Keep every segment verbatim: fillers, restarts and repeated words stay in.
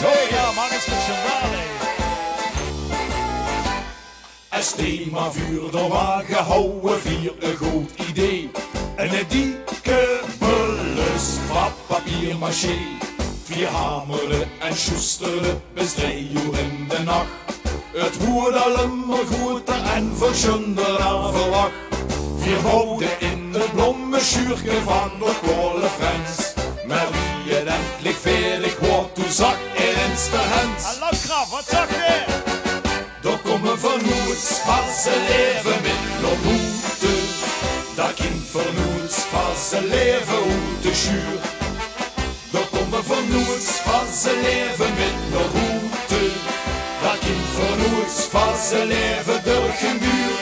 Oh ja, man, is het schandaal, hè. Es thema vuur de wage houwe vier e good idee. Een dikke bullus van papier-maché. Vier hamerde en sjoesterde bis drei oer in de nach. Het woord al immer groter en verschunder dan verwacht. Vier bouwde in het blommesjuurke van de Kolle Frens. Maar wie het endlich veerdig woord, toen zag ineens de Hens: Hallo Kraf, wat zag je? Dao komme v'r noets van ze leve mit nao boete. Dat kind v'r noets van ze leve oet de sjuur. Dao komme v'r noets van ze leve mit nao boete. Dat kind v'r noets van ze leve durch gen duur.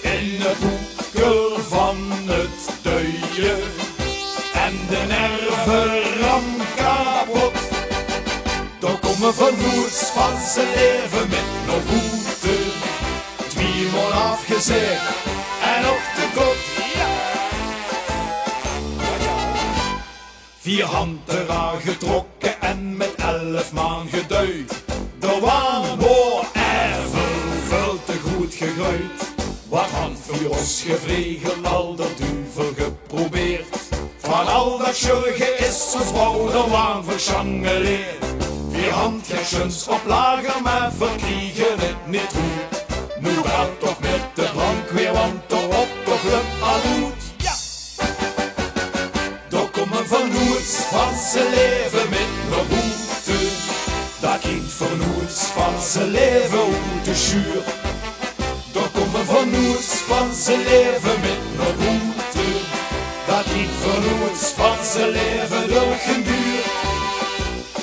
In het hoekel van het duie en de nerve ram kapot. Dao komme v'r noets van ze leve mit nao boete. Twiemaol aafgezeg en op de kot. Vier hant d'r aan getrokke en mit elf maan geduid. De waan woor effe völ te groet gegreujd. Wat hant vier os gevregeld, al d'r duvel geprobeerd. Van al dat sjurge is os bouw de waan versjangeleerd. Vier hant gesjuns op lager, maar verkriegen het niet goed. Nu gaat toch mit de brandweer, want de optocht loopt al goed. Ja! Dao komme v'r noets van ze leve mit nao boete. Dat kind v'r noets van ze leve oet de sjuur. Dao komme v'r noets van ze leve mit nao boete. Dat kind v'r noets van ze leve durch gen duur.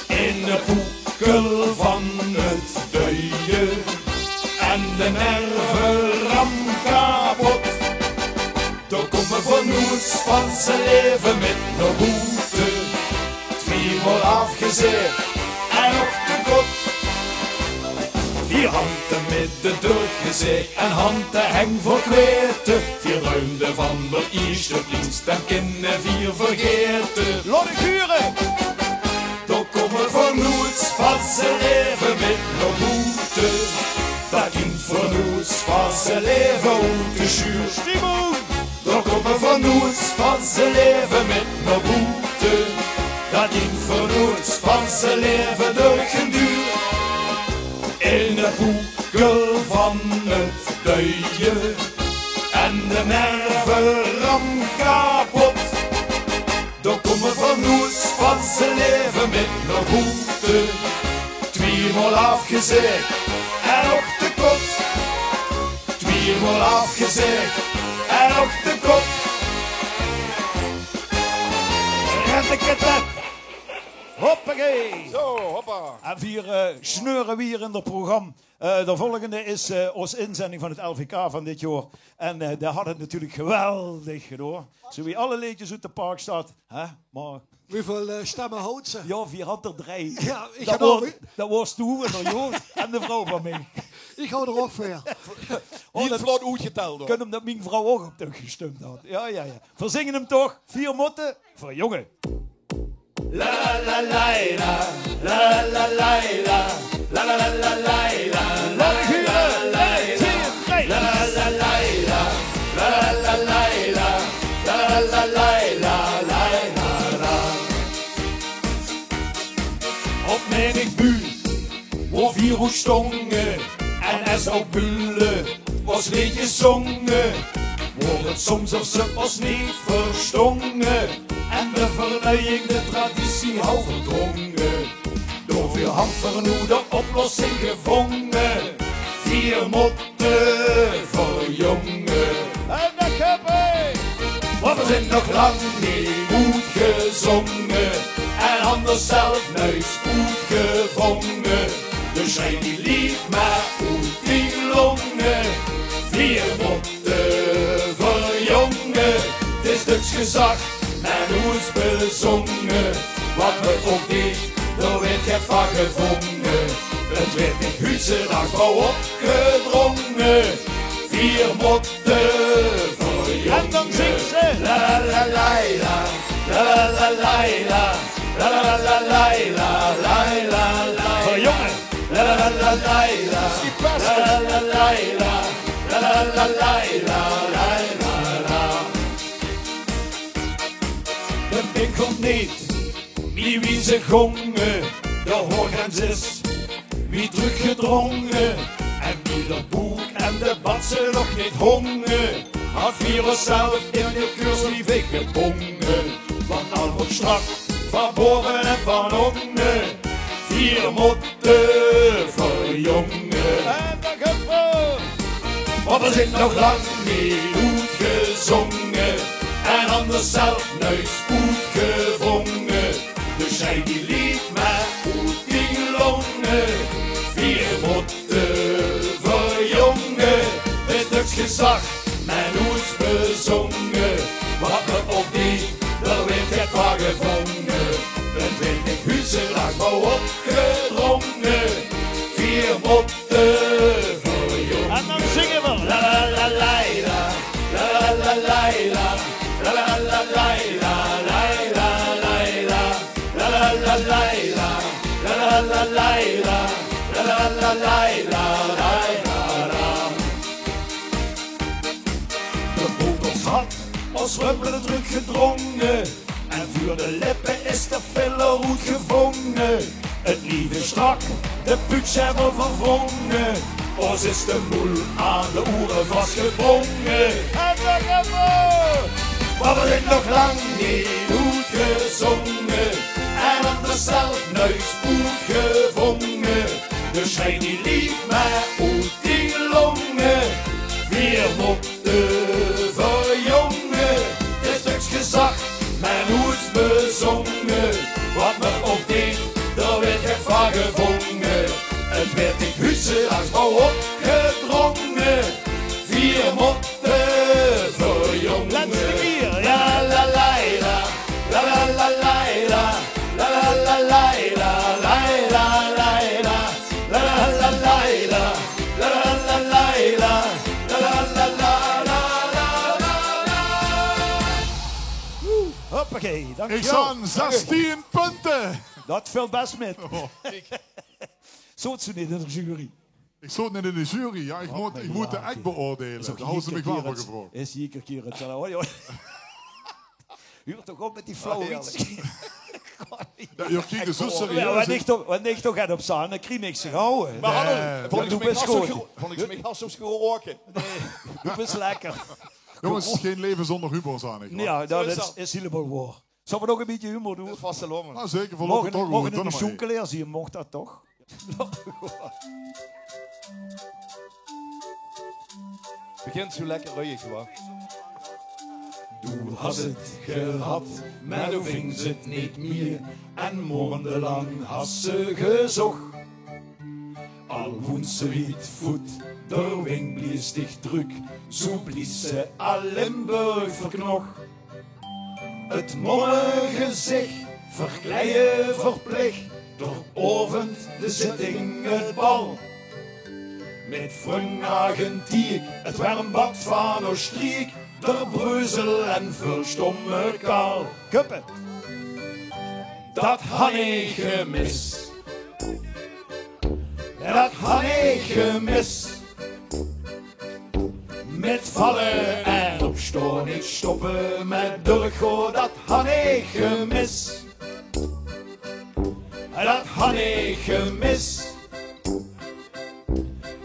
In de poekel van het duie en de nerve ram kapot. Dao komme v'r noets van ze leve mit nao boete. Twiemaol aafgezeg en op de kot. Vier hant d'r mit de deur gezeg en hant de heng vol kwete. Vier druimde van de ierste pries, dan kinne vier vergete. Laot ich hure! Dao komme v'r noets van ze leve mit nao boete. Dat kind v'r noets van ze leve oet de sjuur. Dao komme v'r noets van ze leve mit nao boete. Dat kind v'r noets van ze leve durch gen duur. In de poekel van het duie en de nerve ram kapot. Dao komme v'r noets van ze leve mit nao boete. Twiemaol aafgezeg en op de kot. Twiemaol aafgezeg en op de kot. Retteketet. Hoppakee. Zo, hoppa. En vier eh, sneure weer in het programma. Eh, de volgende is eh, os inzending van het L V K van dit jaor. En eh, dae hat het natuurlijk geweldig gedaon. Zo wie alle leedjes oet de Parkstad. Hè? Maar Wieväöl eh, stemme haet ze? Ja, vier hant d'r drei. Ja, ich dat had waor, ouch dat waors doe en d'r Joost en de vrouw van mich. Ich haw d'r ouch veer. Oh, dat vlot oetgeteld, hoor. Kump umdat mien vrouw ouch op dich gestump hat. Ja, ja, ja. Vier zinge hem toch? Vier motte verjonge. La la la la, la la la la, la la la la. Laot ich hure. Ein, twie, drei. La la la la, la la la la, la la la la. Op menig buul, wo vier oet stonge, en es ouch bule os leedjes zonge, woor het soms of ze os neet verstonge en de vernuijing de traditie haw verdronge. Door vier hant vier noe de oplossing gevonge. Vier motte verjonge. En dat höbbe v'r! Want vier zeen nog lang neet oetgezonge en hant os zelf nuits oetgevonge. Dus sjrei die leef maar oet die longe. Vier motte verjonge, 't is döks gezag, maar noeits bezonge. Wat me ouch deeg, dao weurt get van gevonge. Het weurt dich huutsdaags gauw opgedronge. Vier motte verjonge. En dan zingt ze. La la la la, la la la la, la la la la, la la la la. La la la la, la la la la, la la la la, la la la. De winkel neet, wie, wie ze gónge, de hoorgrens is wie trökgedrónge. En wie de boek en de batse nog neet hónge, had vier ózzelf in de keurslieve gebónge. Want al waor strak, van bove en van ónge, vier mótte verjónge. En dao gaon v'r. Mer v'r zeen nog lang neet oetgezónge en han d'r zelf nuits oetgevónge. Dus sjei die leef mer oet die lónge. Vier mótte verjónge, is niks gezag, mer noets bezónge. Wat me ouch deeg, dao weurt get van gevónge. 't Weurt in Huusse daags bouw opgedrónge. Vier mótte verjónge. En dan zinge v'r. La la la la la, la la la la la, la la la la la, la la la la la, la la la la la, la la la la la, la la la la la, la la la. De boeters had ós römmele trökgedrónge en vuur de lippe is de filler oetgevónge. 't Lief is strak, de puutsjèvel verwrónge, ós is de moel aan de oere vasgebónge. En dao gaon v'r. Mer v'r zeen nog lang neet oetgezónge en han d'r zelf nuits oetgevónge. Dus sjei die leef mer oet die lónge. Vier mótte verjónge, is niks gezag, mer noets bezónge. Wat me ouch deeg, dao weurt get van gevónge. 't Weurt in Huusse daags bouw opgedrónge. Vier mótte verjónge. Lètste kier, jao. La la la la, la la la la la, la la la la la, la la la la la, la la la la la, la la la la la, la la la la la, la la la la. Oeh, hoppakee, dank uch wel. Ich zeen zestien punte. Dat vèlt bès mit. Oh. Zoot ze neet in de jury? Ich zoot neet in de jury. Jao, ich mót, ich mót de act beoordeile. Dao hawwe ze mich waal veur gevraog. Is ieder kier 't, is ieder kier 't, jao, hoi, hoi. Huur toch op mit die flauwe lach. Jao, jao, kiek, de zoet serieus. Jao, wen ich toch, wen ich toch get op zaan, dan krieg ich ze gauw, hè. Mer hallo, volges mich has se, volges mich has se geroke. Nae, doe bis lekker. Jónges, gein laeve zónger humor, zaan ich, hè. Jao, dat is, is hielemaol waor. Zölle v'r nog e bietje humor doon? Dat is vastelaovend. Ah, zeker, v'r lope toch good. Doon mer. Maag 'ne sjoenkeleer zeen, maag dat toch? Begint zoe lekker ruig, wa? Doe has 't gehad, mer doe vings 't neet mie. En maondelang has se gezóch. Al woens se wied voet, d'r wing blies dich trök, zoe blies se al Limburg verknoch. 't Mollengezich, verkleie verplich, d'r aovend de zitting 't bal. Mit vrung nao Gentiek, 't wermbad van Oostreek, d'r breuzel en völ stomme kaal. Kuppe. Dat han ich gemis. Dat han ich gemis. Mit valle en opstaon, neet stoppe mit durchgaon, dat han ich gemis. Dat han ich gemis.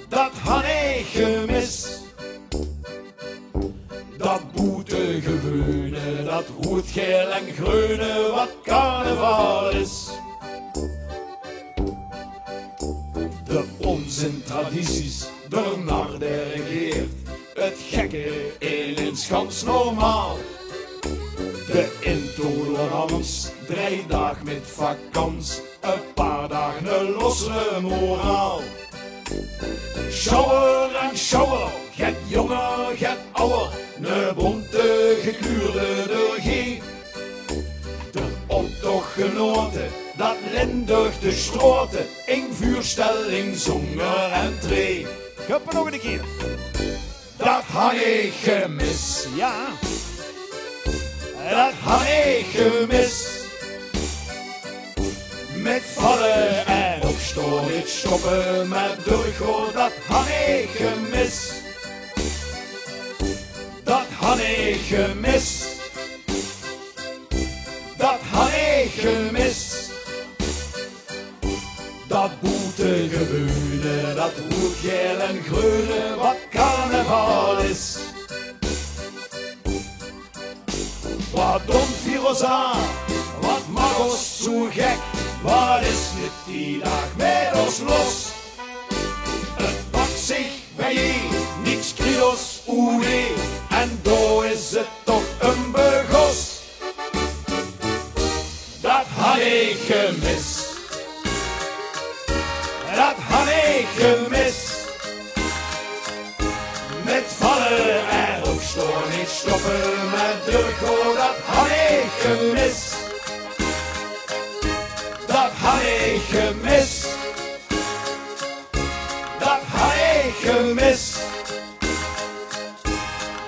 Dat han ich gemis. Dat boetegeweune, dat roed, gael en greune wat carnaval is. De ónzin, tradities, d'r nar dae regeert. 't Gekke in ins gans normaal. De intolerans, drei daag mit vakans, e paar daag 'ne lossere moraal. Sjouwer aan sjouwer, get jónger, get awwer, 'ne bónte gekleurde d'r gee. D'r optoch genote, dat Limburg de straote, ing veurstelling zónger entree. Kuppe nog 'ne kier. Dat han ich gemis. Jao. Dat han ich gemis. Mit valle en opstaon. Door neet stoppe mèt doorgoon, dat han ich gemis. Dat han ich gemis. Dat han ich gemis. Dat boetegeweune, dat roed, gael en greune, wat carnaval is. Wat doon vier ós aan? Wat maak ós zoe gek? Wat is mit die daag mit ós los? 't Pak zich bijein, niks kriet ós oenein. En dao is 't toch um begós. Dat han ich gemis. Dat han ich gemis. Mit valle en opstaon, neet stoppe mèt doorgoon, dat han ich gemis. Dat han ich gemis. Dat han ich gemis.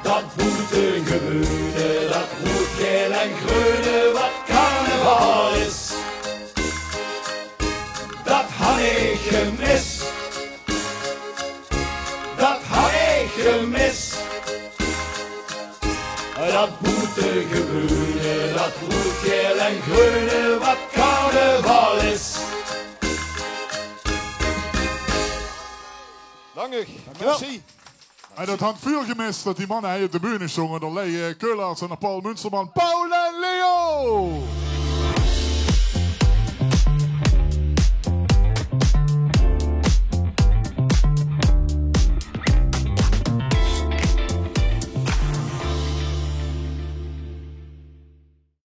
Dat boetegeweune, dat roed, gael en greune, wat carnaval is. Dat han ich gemis. Dat han ich gemis. Dat boetegeweune, dat roed, gael en greune, wat carnaval is. Dank uch. Merci. En dat han vuur gemis, dat die manne hie op de bühne stónge. Dao ligke Keulaerts en Paul Munsterman. Paul en Leo!